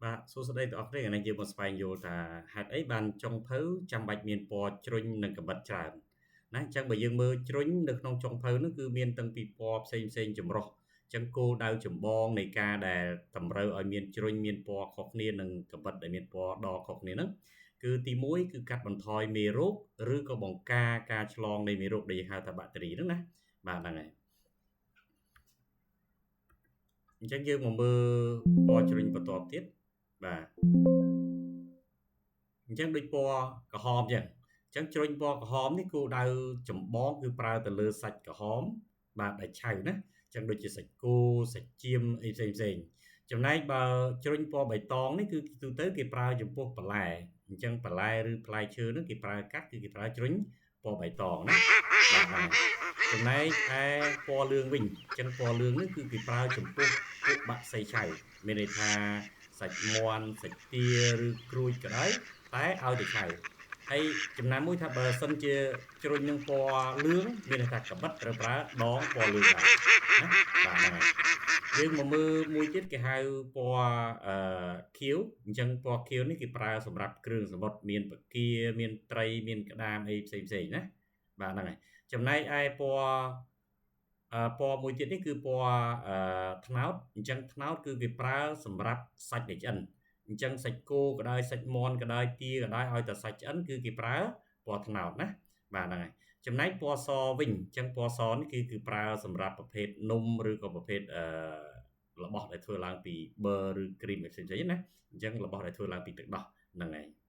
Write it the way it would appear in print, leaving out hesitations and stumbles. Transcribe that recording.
បាទសួស្តីទាំងអស់គ្នាថ្ងៃនេះយើងមកស្វែងយល់ថាហេតុអីបានចុងភៅចាំបាច់មានពណ៌ជ្រុញនិងកាំបិតច្រើនណាអញ្ចឹងបើយើងមើលជ្រុញនៅក្នុងចុងភៅនោះគឺមានតាំងពីពណ៌ផ្សេងផ្សេងចម្រុះអញ្ចឹងគោលដៅចម្បងនៃការដែលតម្រូវឲ្យមានជ្រុញមានពណ៌ខុសគ្នានិងកាំបិតដែលមានពណ៌ដខុសគ្នាហ្នឹងគឺទី1គឺកាត់បន្ថយមេរោគឬក៏បង្ការការឆ្លងនៃមេរោគដែលយើងហៅថាបាក់តេរីហ្នឹងណាបាទហ្នឹងហើយអញ្ចឹងយើងមកមើលពណ៌ជ្រុញបន្ទាប់ទៀតបាទអញ្ចឹងដូចពណ៌ក្រហមអញ្ចឹងអញ្ចឹងជ្រុញពណ៌ក្រហមនេះគោលដៅចម្បងគឺប្រើទៅលើសាច់ក្រហមបាទដែលឆៅណាអញ្ចឹងដូចជាសាច់គោសាច់ចៀមអីផ្សេងផ្សេងចំណែកបើជ្រុញពណ៌បៃតងនេះគឺទូទៅគេប្រើចំពោះបន្លែអញ្ចឹងបន្លែឬផ្លែឈើនោះគេប្រើកាត់គឺគេប្រើជ្រុញពណ៌បៃតងណាបាទហ្នឹងចំណែកឯពណ៌លឿងវិញអញ្ចឹងពណ៌លឿងនេះគឺគេប្រើចំពោះពួកបាក់សីឆៅមានន័យថាសាច់មាន់សាច់ទាឬក្រួចក៏ដោយតែឲ្យទៅឆៅហើយចំណាំមួយថាបើសិនជាជ្រុញនឹងពណ៌លឿងមានន័យថាកបិតត្រូវប្រើដងពណ៌លឿងដែរណាបាទហ្នឹងហើយយើងមកមើលមួយទៀតគេហៅពណ៌អឺខៀវអញ្ចឹងពណ៌ខៀវនេះគេប្រើសម្រាប់គ្រឿងសមុទ្រមានពគាមានត្រីមានក្តាមអីផ្សេងផ្សេងណាបាទហ្នឹងហើយចំណែកឯពណ៌ពណ៌មួយទៀតនេះគឺពណ៌ត្នោតអញ្ចឹងត្នោតគឺគេប្រើសម្រាប់សាច់ដែលឆ្អិនអញ្ចឹងសាច់គោក៏ដោយសាច់មាន់ក៏ដោយទាក៏ដោយឲ្យតែសាច់ឆ្អិនគឺគេប្រើពណ៌ត្នោតណាបាទហ្នឹងហើយចំណែកពណ៌សវិញអញ្ចឹងពណ៌សនេះគឺប្រើសម្រាប់ប្រភេទនំឬក៏ប្រភេទអឺរបស់ដែលធ្វើឡើងពីប៊ឺឬគ្រីមផ្សេងៗណាអញ្ចឹងរបស់ដែលធ្វើឡើងពីទឹកដោះហ្នឹងហើយ។